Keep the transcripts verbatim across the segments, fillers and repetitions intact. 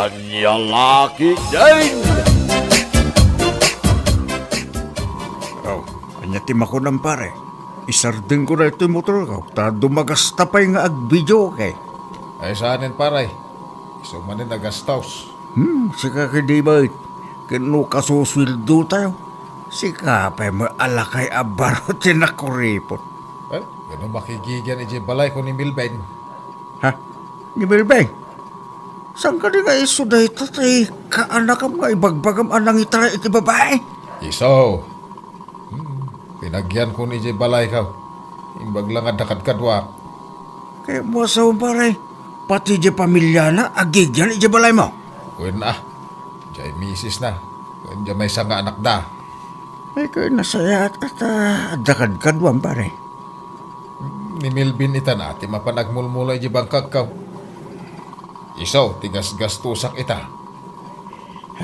Ania la ketdin? Oh, ania ti makunam, pare? Isardengko daytoy motorko ta dumagasta pay nga agvideoke. Ay, saanen, pare. Isu manen a gastos. Hmm, sika ketdi met. Ken no kasusueldotayo, sika pay met a lakay a baro ti nakuripot. Eh, ken no makigigian idiay balayko ni Melvin? Ha? Ni Melvin? Saan kadi nga isu dayta ti kaanakam nga ibagbagam a nangitaray iti babai? Isu. Hmm, pinagianko idiay balayko. Imbag la nga adda kadkaduak. Kayatmo a sawen, pare, pati diay pamiliana agigian idiay balaymo? Wen a. Diay misisna. Ken diay maysa nga anakda. Ay, ket nasayaat a ta adda kadkaduam, pare. Ni Melvin itan a ti mapan agmulmula idiay bangkagko. Isu ti gasgastosak ita.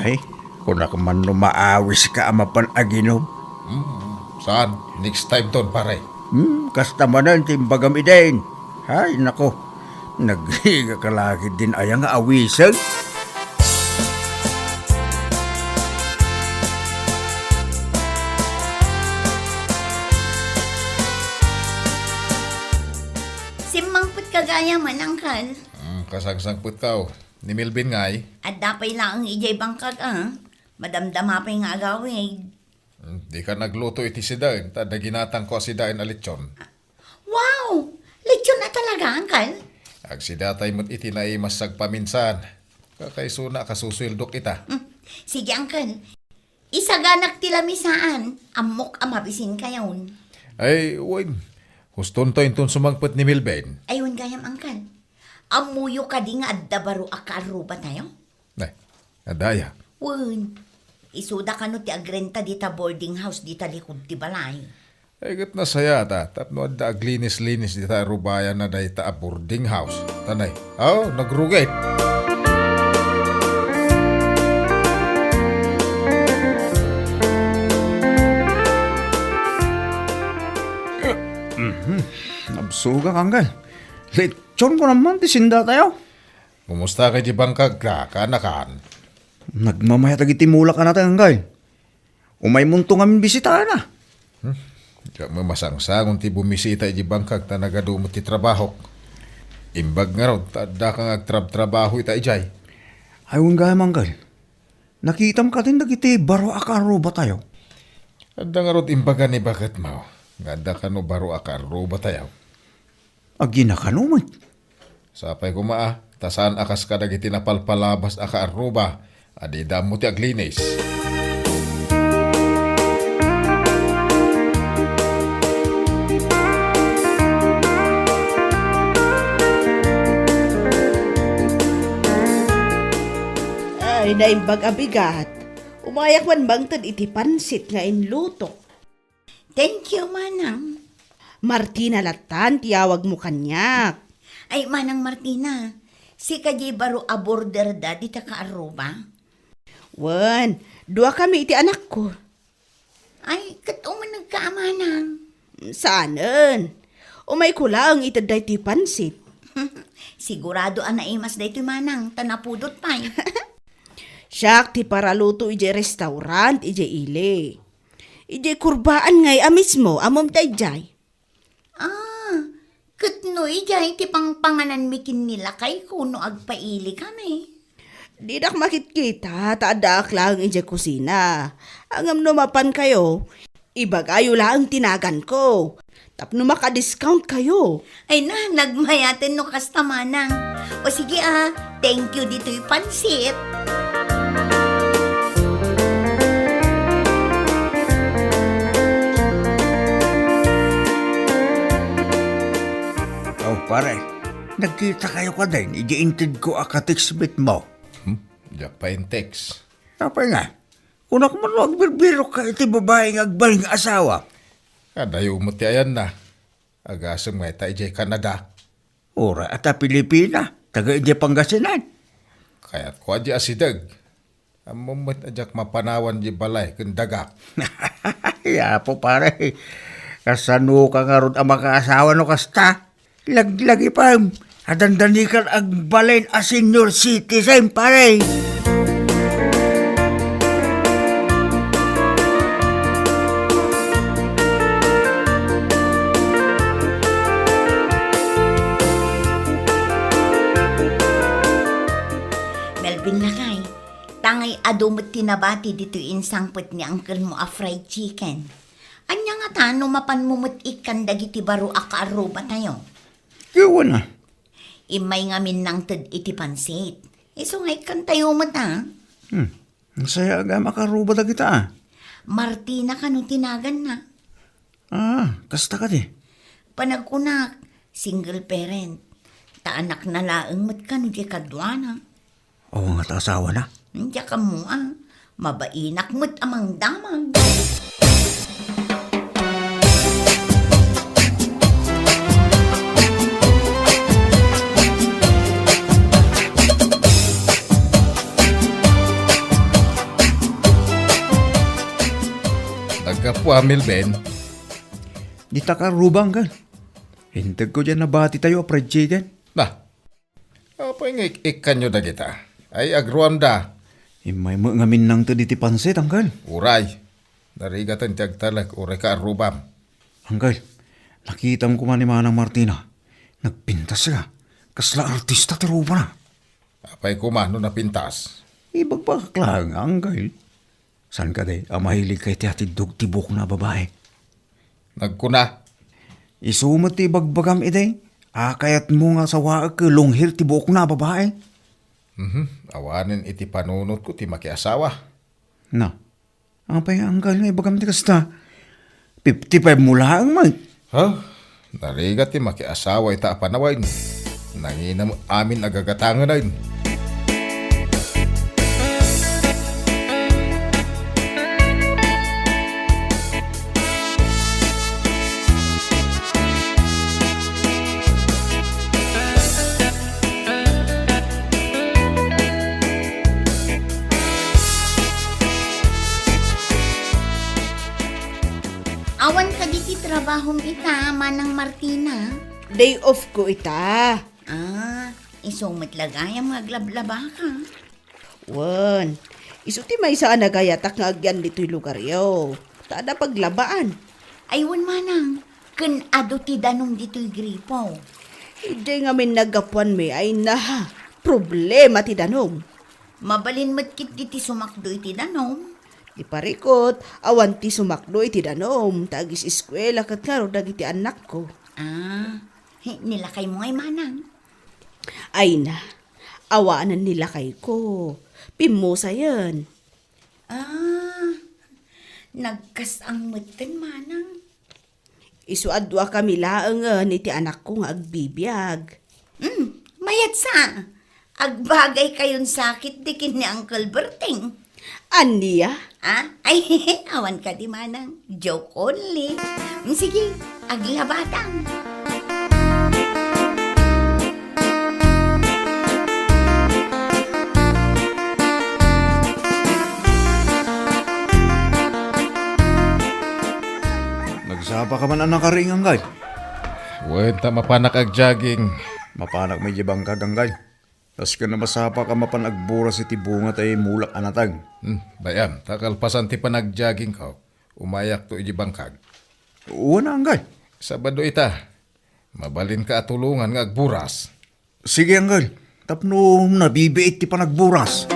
Ay, kunak man no maawiska a mapan aginom. Hmm, saan? Next time ton, pare. Hmm, kasta manen ti imbagam idin. Ay, nako. Nagrigat ka la ketdin aya nga awisek? Simmangpetka gayam, Uncle. Hmm, kasangsangpetka. Ni Melvin ngay? Adda pay laeng idiay bangkag a. Madamdama pay nga agawid. Hmm, dika nagluto iti sidaen, ta adda ginatangko a sidaen a lechon. Wow! Lechon a talaga, Uncle? Agsidatay met iti naimas sagpaminsan. Kakaisuna a kasusueldok ita. Hmm. Sige, Uncle. Isaganak ti lamisaan. Ammok a mabisinkayon. Ay, wen. Hustonto inton sumangpet ni Melvin. Ay, wen gayam, Uncle. Ammoyo kadi nga adda baro a kaarrubatayo? Ay, adda aya? Wen, isuda kano ti agrenta dita boarding house dita likud ti balay. Ay, ket nasayaat a, tapno adda aglinis-linis dita arubayanna dayta a boarding house. Tanay, aw, nagrugit. Mhm. Nabsogak, Uncle. Lechon ko naman ti sindatayo. Kumusta kay di bangkag ka, kaanakan? Nagmamayat dagiti mulak a natenggal. Umaymonto ngamin bisitaanna. Hmm? Diak met masangsangon ti bumisita iti bangkag ta nagadu met ti trabahok. Imbag ngarud, ta addaka nga agtrabtrabaho ita idiay. Ay, wen gayam, Uncle. Nakitam kadin dagiti baro a kaarrubatayo? Adda ngarud imbaga ni baketmo nga adda kano baro a kaarrubatayo. Agina kano met? Sapay koma a, ta saan a kas kadagiti napalpalabas a kaarruba a dida ammo ti aglinis. Ay, naimbag a bigat. Umayak man mangted iti pansit nga inlutok. Thank you, Manang. Martina lattan ti awagmo kaniak. Ay, Manang Martina, sika diay baro a borderda dita kaarruba? Wen, duakami iti anakko. Ay, ket umanegka a, Manang? Saanen. Umayko laeng ited daytoy pansit. Sigurado a naimas daytoy, Manang, ta napudot pay. Siak ti paraluto idiay restaurant idiay ili. Idiay kurbaan ngay a mismo, ammom daydiay. Ah, ket no idiay ti pangpangananmi ken ni lakayko no agpailikami? Didak makitkita, ta addaak laeng idiay kusina. Ngem no mapankayo, ibagayo laeng ti naganko. Tapno makadiscount kayo. Ay na, nagmayaten no kasta, Manang. O sige a, thank you ditoy pansit. Oh, pare, nagkita kayo kadin idi intedko a katextmate mo? Hmm? Diak pay in-text. Apay nga? Kunak man no agbirbirok ka iti babai nga agbalin nga asawa. Kadayo met ti ayanna. Agasem nga ita idiay Canada. Uray a ta Pilipina, taga idiay Pangasinan. Kayatko a di asideg. Ammom met a diak mapanawan di balay ken dagak. Ay, Apo, pare. Kasano ka ngarud a makaasawa no kasta? Laglagipem. Addan danikan agbalin a senior citizen, pare. Melvin, lakay, tangay adu met ti nabati ditoy insangpet ni uncle mo a fried chicken. Ania ngata no mapanmo met ikkan dagiti baro a kaarrubatayo? Ket wen a. Immay ngamin nangted iti pansit. Isu nga ikkantayo met a. Hmm. Nasayaat a kaarruba dagita a. Martina kano ti naganna? Ah, kasta kadi? Panagkunak, single parent. Ta anakna laeng met kano diay kaduana. Awan ngata asawana? Diak ammo a. Mabainak met a mangdamag. Naggapu a, Melvin. Dita kaarruba, uncle. Integko diay nabatitayo a fried chicken. Na, apay nga ik-ikkanyo dagita? Ay, agruamda. Immay met ngamin nangted iti pansit, uncle. Uray. Narigaten ti agtalek, uray kaarrubam. Uncle, nakitam koma ni Manang Martina. Nagpintas la. Kasla artista ti rupana. Apay koma no napintas? Ibagbagak laeng, uncle. Saan kadi a mahilig ka iti atiddog ti buokna a babae? Nagkuna. Isu met ti ibagbagam idi a kayatmo nga sawaek ket long hair ti buokna a babae? Mhm. Awanen iti panunotko ti makiasawa. Na, apay nga uncle nga ibagam ti kasta? Fifty-five mo laeng met. Ha? Narigat ti makiasawa ita a panawen. Nangina met amin a gagatangenen. Awan kadi ti trabahom ita, Manang Martina? Day off ko ita. Ah, isu met la gayam nga aglablabaka. Wen, isu ti maysa a nagayatak nga agyan ditoy lugaryo. Ta adda paglabaan. Ay, wen manang, ken adu ti danum ditoy gripo. Idiay ngamin naggapuanmi ay na, problema ti danum. Mabalin met ketdi ti sumakdo iti danum. Ti parikut, awan ti sumakdo iti danum, ta agis-eskuela ket ngarud dagiti annakko. Ah, he, nilakaymo ngay manang? Ay na, awanen ni lakayko. Pimmusayen. Ah, nagkas-ang metten manang. Isu a duakami laengen iti anakko nga agbibiag. Hmm, mayat sa. Agbagaykayon sakit di ken ni Uncle Berting. Ania? Ah? Ay, awan kadi manang. Joke only. Mm, sige, aglabatan. Nagsapa ka man a nakariing, Anggal? Wen, ta mapanak agjogging. Mapanak met idiay bangkag, Anggal. Kas ken a masapa ka mapan agburas iti bunga ti mulak a nateng. Hmm, bay-am, ta kalpasan ti panagjoggingko, umayakto idiay bangkag. Wen a, Anggal. Sabado ita. Mabalinka a tulongan nga agburas. Sige, Anggal. Tapno nabibiit ti panagburas.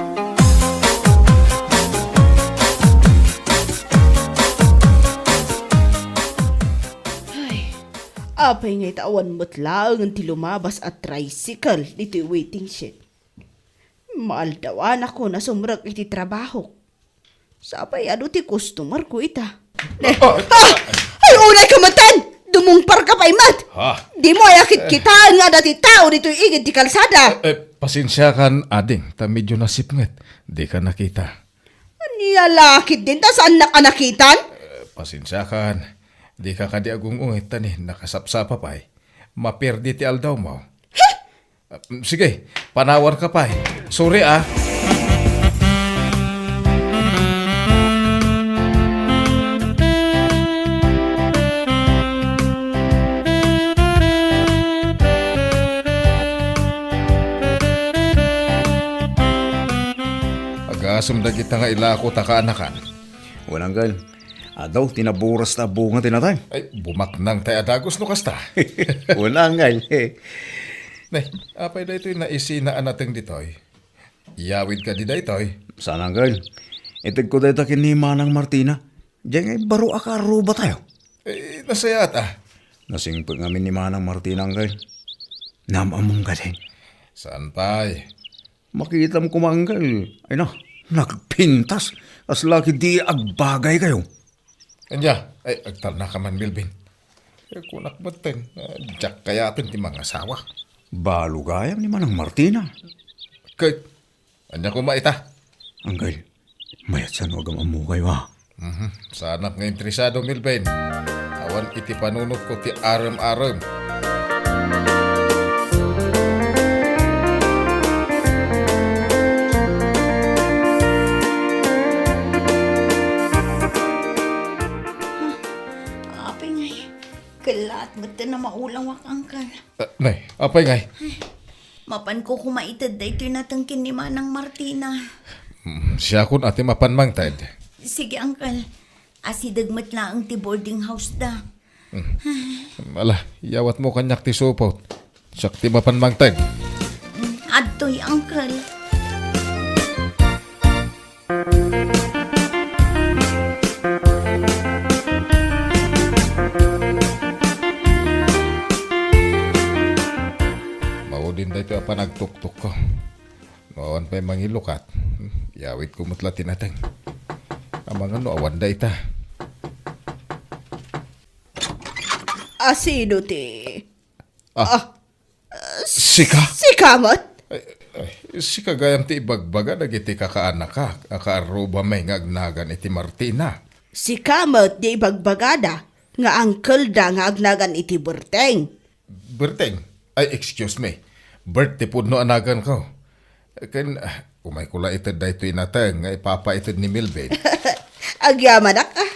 Ay, apay nga ita awan met laengen ti lumabas a tricycle ditoy waiting shed? Maaldawanakon a sumrek iti trabahok. Sapay adu ti customer ko ita. Ah! Ah! Ay, unay ka metten! Dumungpar ka pay met! Ha? Dimo aya kitkitaen nga adda ti tao ditoy igid ti kalsada. Eh, eh, pasensiakan, ading, ta medyo nasipnget. Dika nakita. Ania la ketdin ta saannak a nakitan? Eh, pasensiakan. Dika kadi agung-unget ta ni nakasapsapa pay. Maperdi ti aldawmo. He? Sige, panawanka pay. Sorry, ah. Asum dagita nga ilako ta kaanakan. Wen, Uncle. Adu ti naburas ta bunga ti nateng. Ay, bumaknang tay a dagus no kasta. Wen, Uncle. Ne, apay daytoy naisina a nateng ditoy? Iyawid kadi daytoy? Saan, Uncle. Itegko dayta ken ni Manang Martina. Diay ngay baro a kaarruba tayo. Eh, nasayaat a. Nasingpet ngamin ni Manang Martina, Uncle. Naam-ammom kadi. Saan pay? Makitam koma, Uncle. Ay na, nagpintas. Kasla ket di agbagay kayo. Ania, ay, agtalna ka man, Melvin. Eh, kunak metten, eh, diak kayaten ti mangasawa. Balo gayam ni Manang Martina. Ket, ania koma ita? Uncle, mayat saan no agam-ammo kayo, ha? Mhm. Saanak nga interesado, Melvin. Awan iti panunotko ti arem-arem. Apay ngay, kellaat metten a maulawak, Uncle. Ah, nay, apay ngay? Mapanko koma ited daytoy nateng ken ni Manang Martina. Mm, siakon a ti mapan mangted. Sige, Uncle. Asideg met laeng ti boarding house da. Mm. Ala, iyawatmo kaniak ti supot. Siak ti mapan mangted. Mm, adtoy, Uncle. Maudin daytoy a panagtuktok ko. No awan pay mangilukat, iyawidko met la ti nateng. Amangan no awan dayta. Asino ti Ah, ah, sika? Sika met? Ay, ay, sika gayam ti ibagbaga dagiti kakaanaka a kaarrubami nga agnagan iti Martina. Sika met ti ibagbagada nga angkelda nga agnagan iti Berteng. Berteng? Ay, excuse me. Bert ti pudno a naganko. Ken, ah, umayko la ited daytoy nateng nga ipapaited ni Melvin. Agyamanak, ah.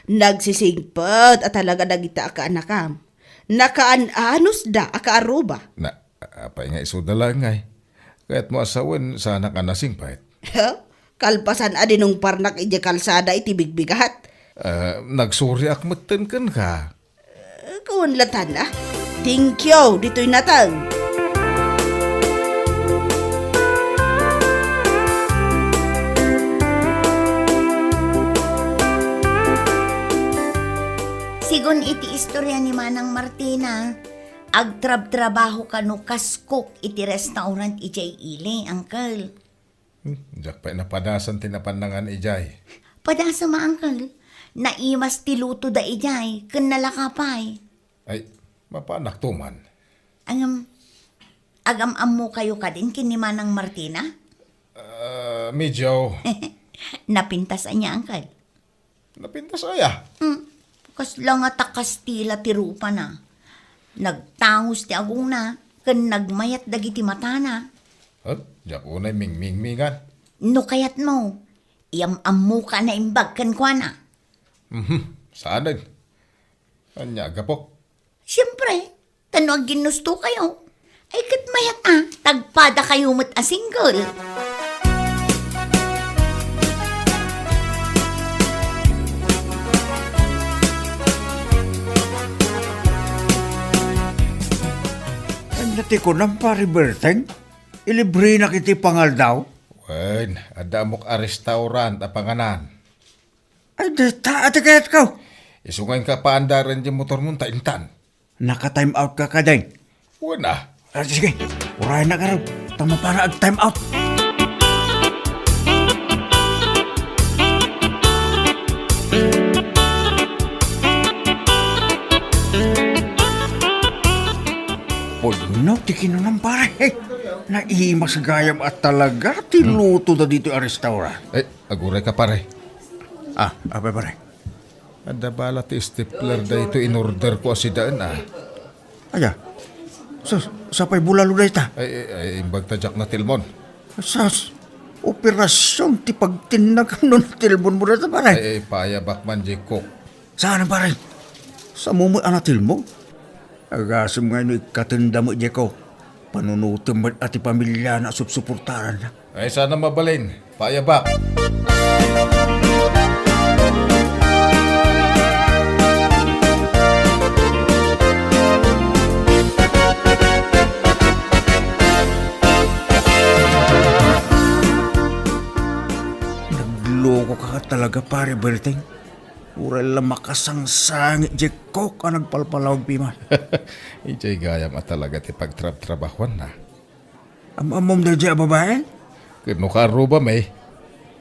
Nagsisingpet a talaga dagita a kaanakam. Nakaan-anusda a kaarruba. Na, apay nga isuda laeng ngay? Kayatmo a sawen, saanak a nasingpet. Ha? Kalpasan a dinungparnak idiay kalsada iti bigbigat. Ah, nagsoriak metten kenka. Eh, kuan latan, ah. Thank you, ditoy nateng. Sigun iti istorya ni Manang Martina, agtrabtrabaho kano kas cook iti restaurant idiay ili, Uncle. Hmm, diak pay napadasan ti napannangan idiay. Padasam a, Uncle. Naimas ti lutoda idiay, ken nalaka pay. Ay, mapanakto man. Ngem, agam-ammokayo kadin ken ni Manang Martina? Ah, medyo. Napintas ania, Uncle? Napintas aya? Hmm. Kasla nga ta-Kastila ti rupana. Nagtangos ti agongna, ken nagmayat dagiti matana. Huh? Diak unay mingmingmingan. No kayatmo, iyam-ammoka a naimbag kenkuana. Mhm. Saanen? Ania a gapu? Siempre, ta no agginnustokayo, ay ket mayat a, ta agpadakayo met a single. Ania ti kunam, Pare Berteng? Ilibrenak iti pangaldaw? Wen, adda ammok a restaurant a panganan. Ay, dita, ati kayatko. Isu nga inka paandaren di motormon ta intan. Naka-time out ka kadin? Wen a. Ah, sige, urayen na karo. Ta mapana ag-time out. Pudno ti kinunam, pare. Naimas gayam a talaga ti lutoda ditoy a restaurant. Eh, aguray ka, pare. Ah, apay, pare? Adda bala ti stapler daytoy in-order ko a sidaen, ah. Aya? Sus, sapay bulalo dayta? Ay, ay, ay, imbag ta diak natilmon. Sus, operasion ti pagtinnag no natilmonmo dayta, pare. Ay, ay, payabak man, Jeko. Saan, pare? Samo met a natilmon? Agasem nga no ikkatenda met, Jeko. Panunotem met a ti pamiliana a supsuportaranna. Ay, sana mabalin. Paayabak. Nagloko ka talaga, Pare Berting. Uray la makasangsangit diay kok a nagpalpalawag piman. Idiay gayam a talaga ti pagtrabtrabahuanna. Am-ammom daydiay a babai? Ket no kaarrubam, eh.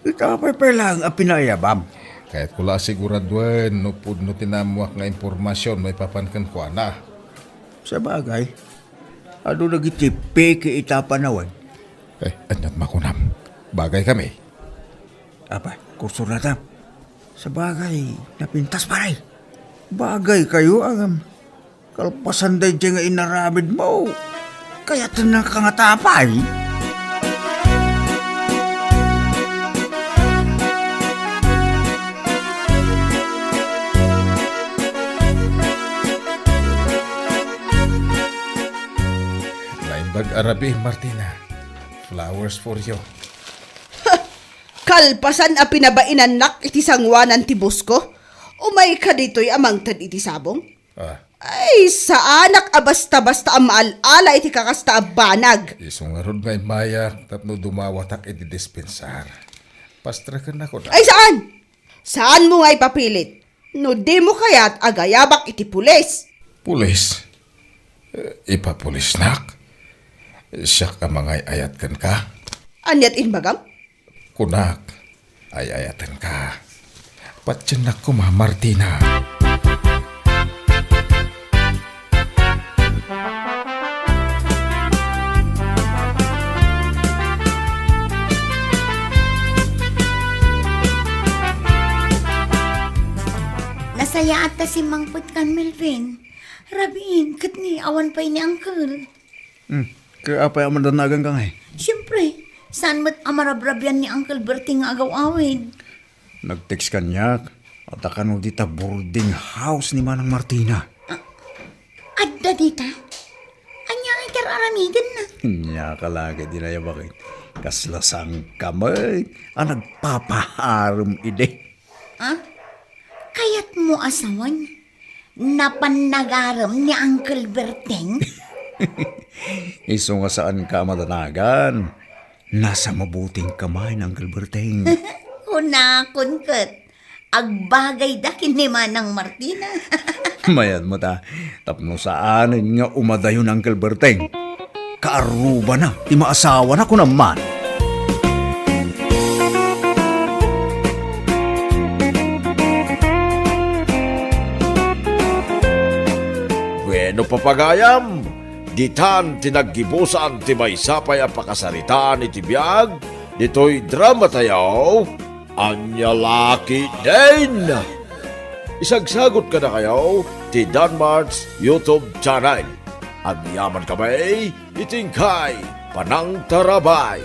Ita pay pay laeng a pinaayabam? Kayatko la a siguraduen no pudno ti naammoak nga impormasion maipapan kenkuana. Sabagay, adu dagiti peke ita a panawen. Eh, aniat makunam? Bagay kami. Apay, kursornatam. Sabagay, napintas, pare. Bagay kayo, agam. Kalpasan daydiay nga inaramidmo, kayatennaka ngata pay? Naimbag a rabii, Martina. Flowers for you. Kalpasan a pinabainannak iti sangoanan ti boss ko, umayka ditoy a mangted iti sabong? Ah. Ay, saanak a basta-basta a maal-ala iti kakasta a banag. Isu ngarud nga immayak tapno dumawatak iti dispensar. Pastrekennakon. Ay, saan? Saanmo nga ipapilit? No dimo kayat, agayabak iti pulis. Pulis? Eh, ipapulisnak? Siak a mangay-ayat kenka? Aniat imbagam? Kunak, ay-ayatenka. Patiennak koma, Martina. Nasayaat ta simmangpetkan, Melvin. Rabiin, ket ni awan pay ni Uncle. Hmm. Kaya apay a madanagan ka ngay? Siyempre, saan met a marabrabian ni Uncle Berting nga agaw-awid? Nag-text kaniak, adda kano dita boarding house ni Manang Martina. Ah, adda dita? Ania nga itar-aramidenna? Ania ka lagi dinaya bakit? Kasla sangka met a nagpapaharem idi. Ah? Kayatmo a sawen? Napan nagarem ni Uncle Berteng? Isu nga saanka a madanagan. Nasa mabuting kamay ni Uncle Berteng. Kunakon ket, agbagayda ken ni Manang Martina. Mayat mo ta, tapno saanen nga umadayo ni Uncle Berteng. Kaarrubana ti maasawana, kunam man. Bueno, papagayam, ditan ti naggibusan ti maysa pay a pakasaritaan iti biag ditoy dramatayo. Ania la ketdin? Isagsagot kadakayo ti Danmart's YouTube channel. Agyaman kami iti inkay panangtarabay.